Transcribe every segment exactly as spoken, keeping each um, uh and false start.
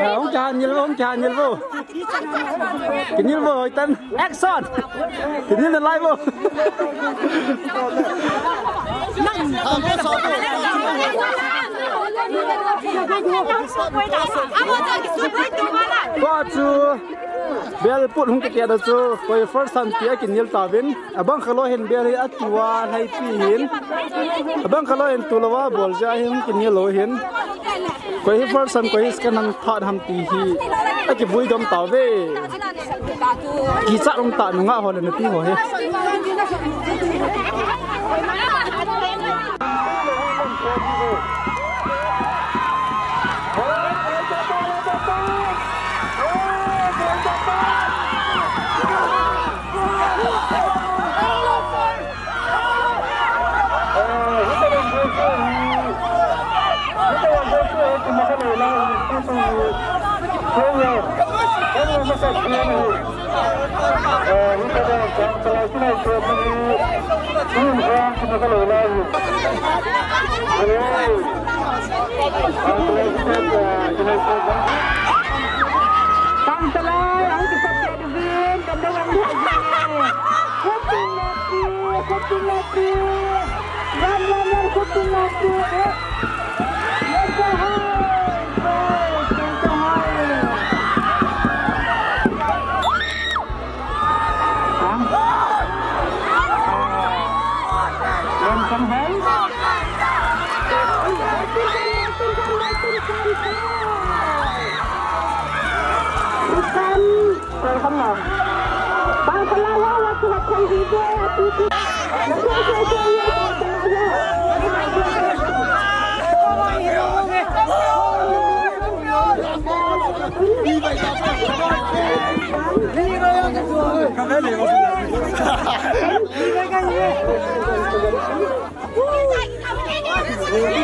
Hung kiha nil vo, hung kiha nil vo. Kinil vo, hoitan. Action! Kinil na lai vo. Tua chu bel put hung kitia da chu koi first time tia kinil tauvin. Abang khalou hin bel hi atua lhaipi hin. Abang khalou hin tulou a bol jeh hin kinil lou hin. Koi hi first time, koi hi second time, third time ti hi akivui dom tauve. Kichat um tah nungah ho le nupi ho hi.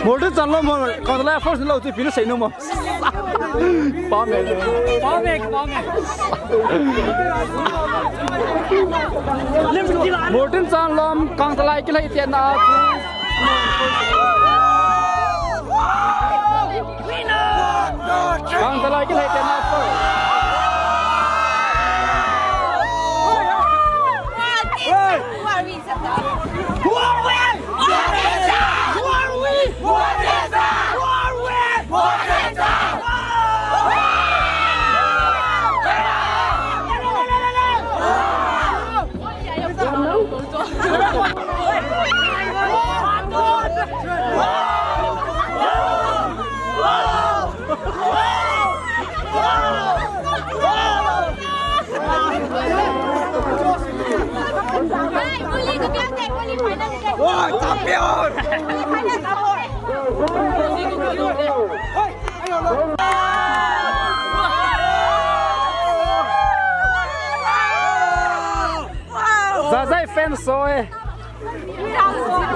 Morten Chan lom ho, Kangtalai first lou chu ipi nasei nom mo? Pame. Pame, pame. Morten Chan lom, Kangtalai kilhai tena chu. Kangtalai kilhai tena chu. Zazai fans ho e.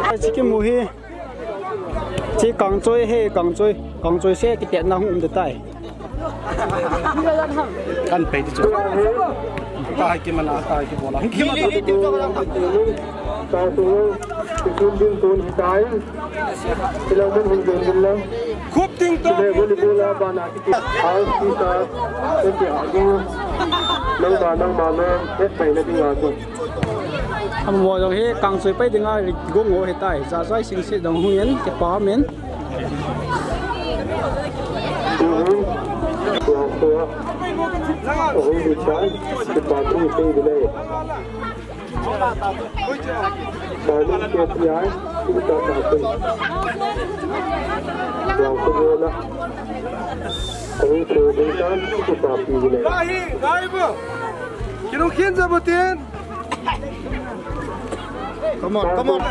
Ai, chi kimu hi. Chi Kangchoi he, Kangchoi. Kangchoi se kitetna hung um de tai. Kan pei ti chu. Ta hai kimana, ta hai kibola. Hung kimana. Khup ting to. Chule volleyball a bana kiti. House kisa. Kiti adu. Nangma, nangma lo. Et pai na dinga ko. Amaho jong hi Kangchoi pai dinga ri gong ho hitai. Zazai singset jong hung in, kipa min. Hung in. Hung in. Kipa thu sei dinga. Yang kudona. Kami kudona. Kita pilih. Gahi, gahi bo. Kinung kin sa butin. Come on, come on.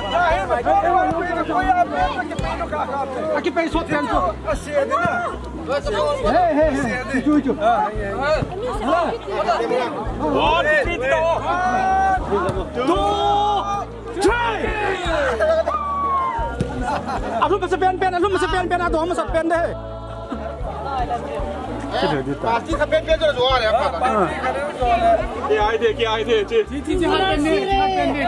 Aki pay shot yan to. Hey, hey, hey. Ichu, ichu. One, two, three. Alhum masa pen pen, alhum masa pen pen, ado masa pen de. Party kha pen pen jo jo a le pa. Ki ai de, ki ai de, chi. Chi, chi, chi, ha pen de, ha pen de.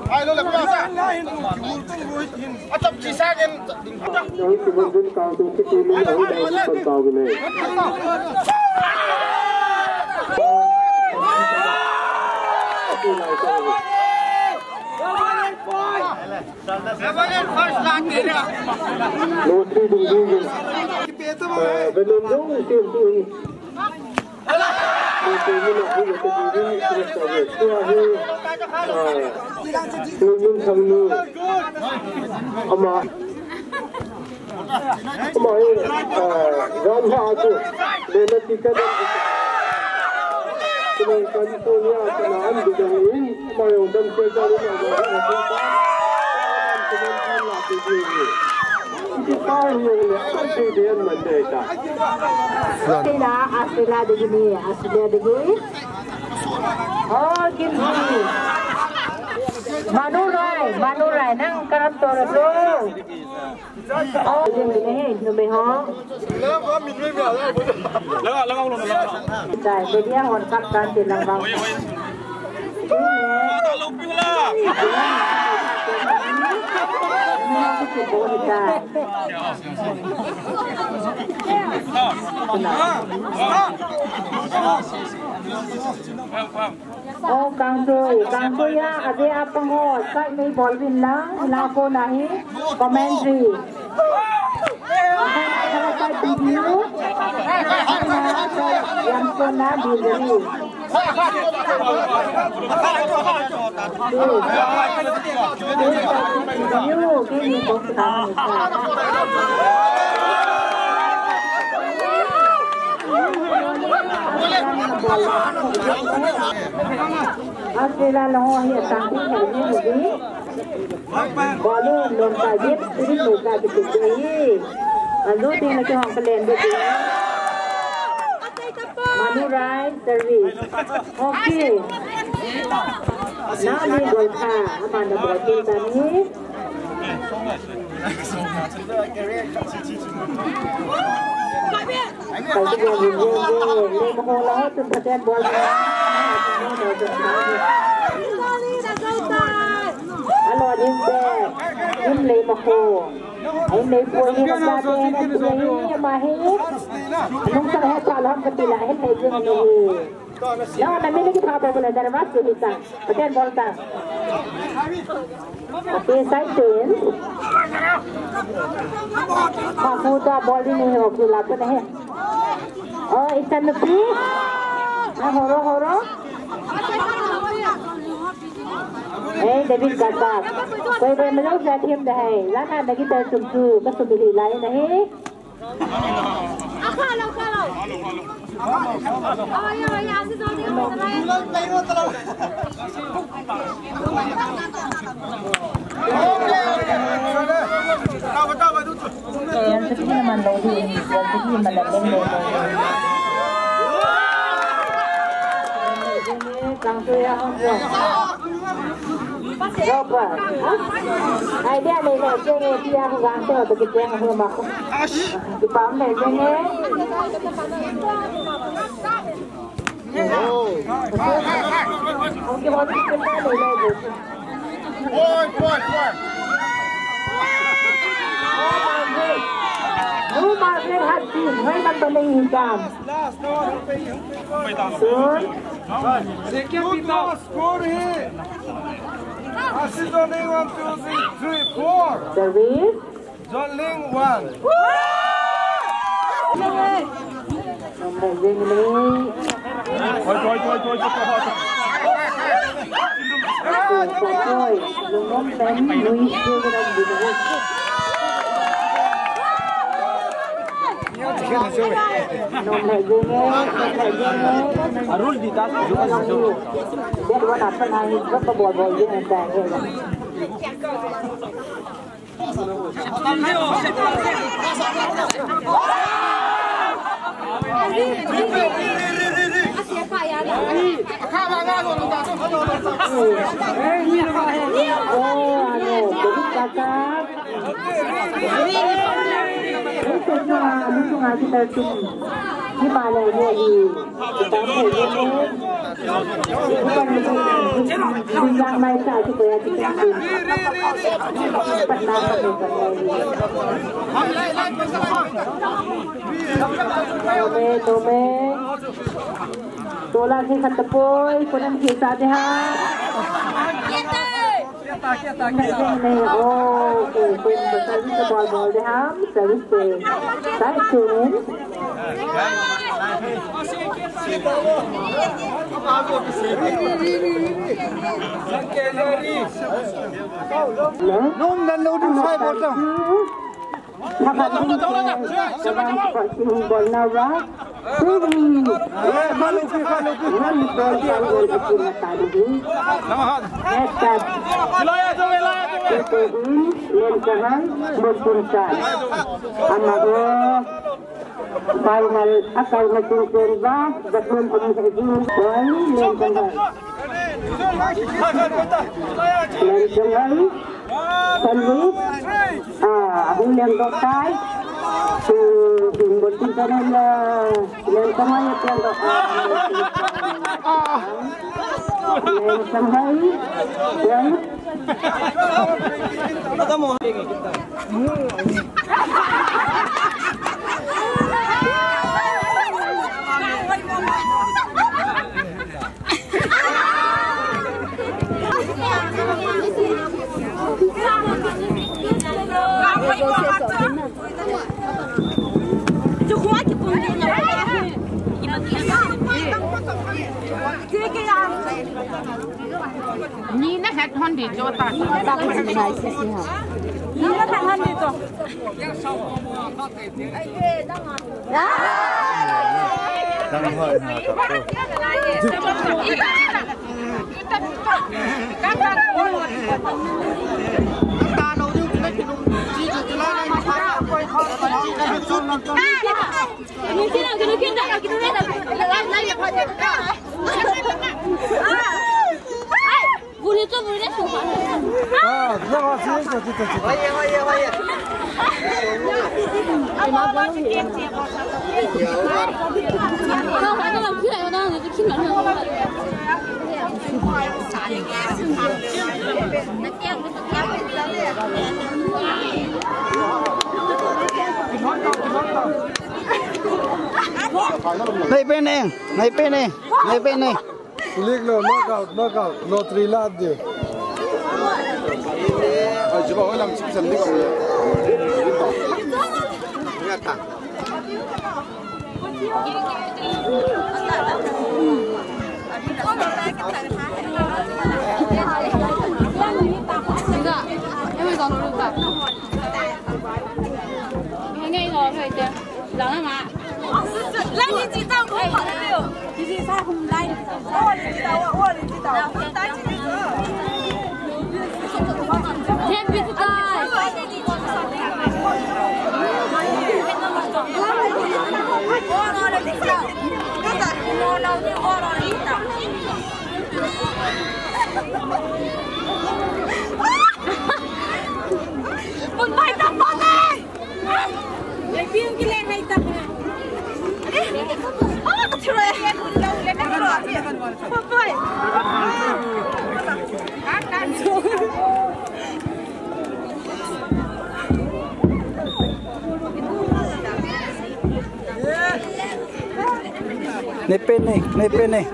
Ai lo le pa sa. Achap chi sa gen. Nahi, Simon Jun kang tu si tu ni nahi, nahi, pan kau ni. Lo si ding ding. Eh, belum dong, sim tu. Sila, Australia dagi ni, Australia dagi. Oh, Kimji. Manu Rai, Manu Rai, nang karam tora bro. Oh, Kimji ni, numei ho. Laga, laga, laga, laga. Dai, dia hon kap tan ti lang bang. Oh, Kangtui, Kangtui ya, ade apang ho, side mei bol vin lang, la ko nahi, commentary. Australia lo hi atang ti he ni ni. Bolu lom ta yep sri lo ka ti ti hi. Alu ti na ki hong kalen de ti. Manu Rai service. Okay. Na ni gol kha, amanda bol ti ta ni. Alo, lim de, lim le ma ko. Ai, le po ni ka sa de, na po ni ma hi. Nung sa he pa lam ka tila, he le jing ni. Yo, na mini ki pa ba bula darwa su hi sa. Pathen bol ta. Ati side ten. Pakuta bol ni ho kila pa nahi. Oh, isan nupi. Ah, horo, horo. Hey, David Gasak. Koi koi malo sa team da hai. Lana nagi ta sum su, ka sum bili lai nahi. Idea nei le jeng e, tia hu gang te ho to ki jeng hu ma. Ki pam le jeng e. Point, point, point. Blue Marlin has been, why not the name is down? Soon. Score here. This is only one, two, three, three, four. Service. John Ling one. Arul di tas. Tome, tome. Tola si khat tapoi, konan si sa de ha. Nahi, nahi, nahi. Oh, okay. Koin bol, service bol, bol de ham, service pe. Side change. Hello? No, no, no, do five or something. Pakhat ding, eh, kawan support team bol na ba? Three. One ball, one ball, team na tadi. Next up. Ito in, Len Kahal, Bukun Sal. Amaho, final, akal na tingkon ba, Bukun Sal, Len Kahal. Len Kahal. Service. Ah, ahung lengdoh tai. Tu, tu, bol tin tanan la. Lengdoh mai, lengdoh. Lengdoh mai. Leng. Ni na het hon di jo ta. Ta ko ji nai si si ha. Ni na het hon di jo. Nai pe ne, nai pe ne, nai pe ne. Lik lo, knockout, knockout, lottery la de. Ai, jiba, oi lam chik san dik. Ya ta. Nepe ne, nepe ne.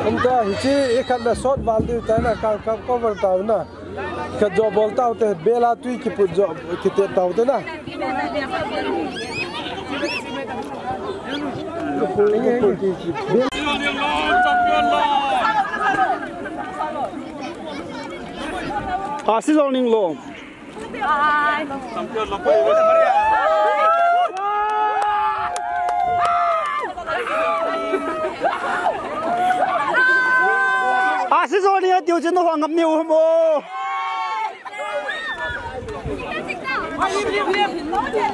Anta, hiche ikhat na shot val diu tai na, ka, ka cover tau na. Ka jo bol tau te, bela tui kiput jo, kite tau te na. Asi Zolneng lom. Asi Zolneng atiu chu nahung ngam niu ham o.